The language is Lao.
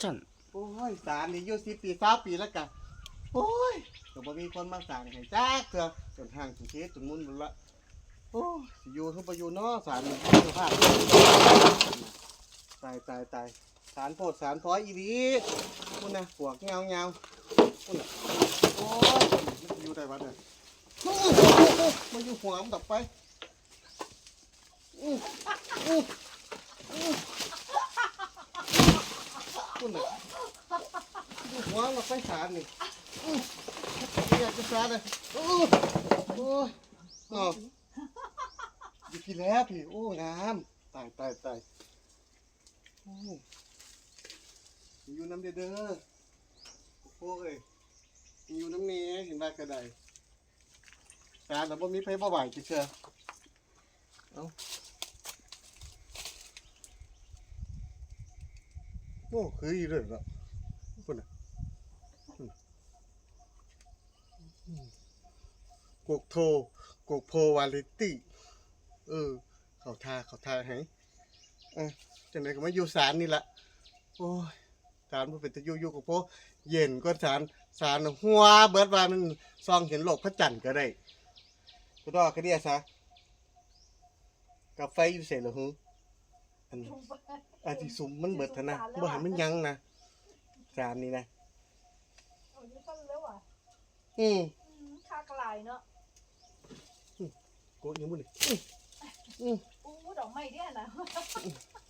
ຈັນ. ໂອ້ຍ ສານນີ້ຢູ່ສິບປີ ຊາວປີແລ້ວກະ ໂອ້ຍ ກະບໍ່ມີຄົນມາສ້າງໃຫ້ຈັກເທື່ອ ຈົນຮ້າງຈົນເຄຈົນມຸນໝົດລະ. ໂອ້ຍ ຊິຢູ່ຄືບໍ່ຢູ່ນໍ ສານນີ້ ສະພາບ ຕາຍ ຕາຍ ຕາຍ ສານໂພດສານພອຍອີ່ຫຼີ ພຸ້ນນະ ປວກຍາວໆ ພຸ້ນນະ. ໂອ້ຍ ມັນຊິຢູ່ໄດ້ວະເນຍ ມາຢູ່ຫົວມັນດອກໄປ. ອື ອື ອື ພຸ້ນນະ ຢູ່ຫົວມັນດອກໄປສານນີ້. ອື ຢາກຈະສານເລີຍ. ໂອ້ຍ ໂອ້ຍ ເນາະ ຢູ່ພີ້ແລ້ວພີ້. ໂອ້ ງາມ ຕາຍ ຕາຍ ຕາຍ. ໂອ້ ຢູ່ນຳແດ່ເດີ ໂອ້ຍ ຢູ່ນຳແດ່ ເຫັນວ່າກະໄດ້ ສານລະບໍ່ມີໃຜບໍ່ໄຫວ້ຈັກເທື່ອ. ເອົ້າ ໂອ້ ຄືຢູ່ເດີເນາະ ພຸ້ນນະ ອືມ ກົກໂທ ກົກໂພວາລິຕີ້ ເອີ ເຂົ້າທ່າ ເຂົ້າທ່າໃຫ້. ເອີ ຈັ່ງໃດກະມາຢູ່ສານນີ້ລະ. ໂອ້ຍ ສານບໍ່ເປັນຕາຢູ່ ຢູ່ກະໂພເຢັນກວ່າສານ ສານຫົວເບິດວ່າມັນສ່ອງເຫັນໂລກພະຈັນກະໄດ້. ກະດອກກະເດຍຊະ ກາໄຟຢູ່ໃສລະຫື ອັນ ອັນທີ່ສຸມມັນເບິດຫັ້ນນະ ບໍ່ໃຫ້ມັນຍັງນະ ສານນີ້ນະ. ໂອ້ຍ ຢູ່ຊັ້ນເລີຍຫວາ. ອືມ ອືມ ຄັກຫຼາຍເນາະ. ອືມ ໂກະຫຍັງບຸນີ້. ອືມ ອືມ ອູ້ ດອກໄມ້ເດ້ຫັ້ນນະ. ອືມ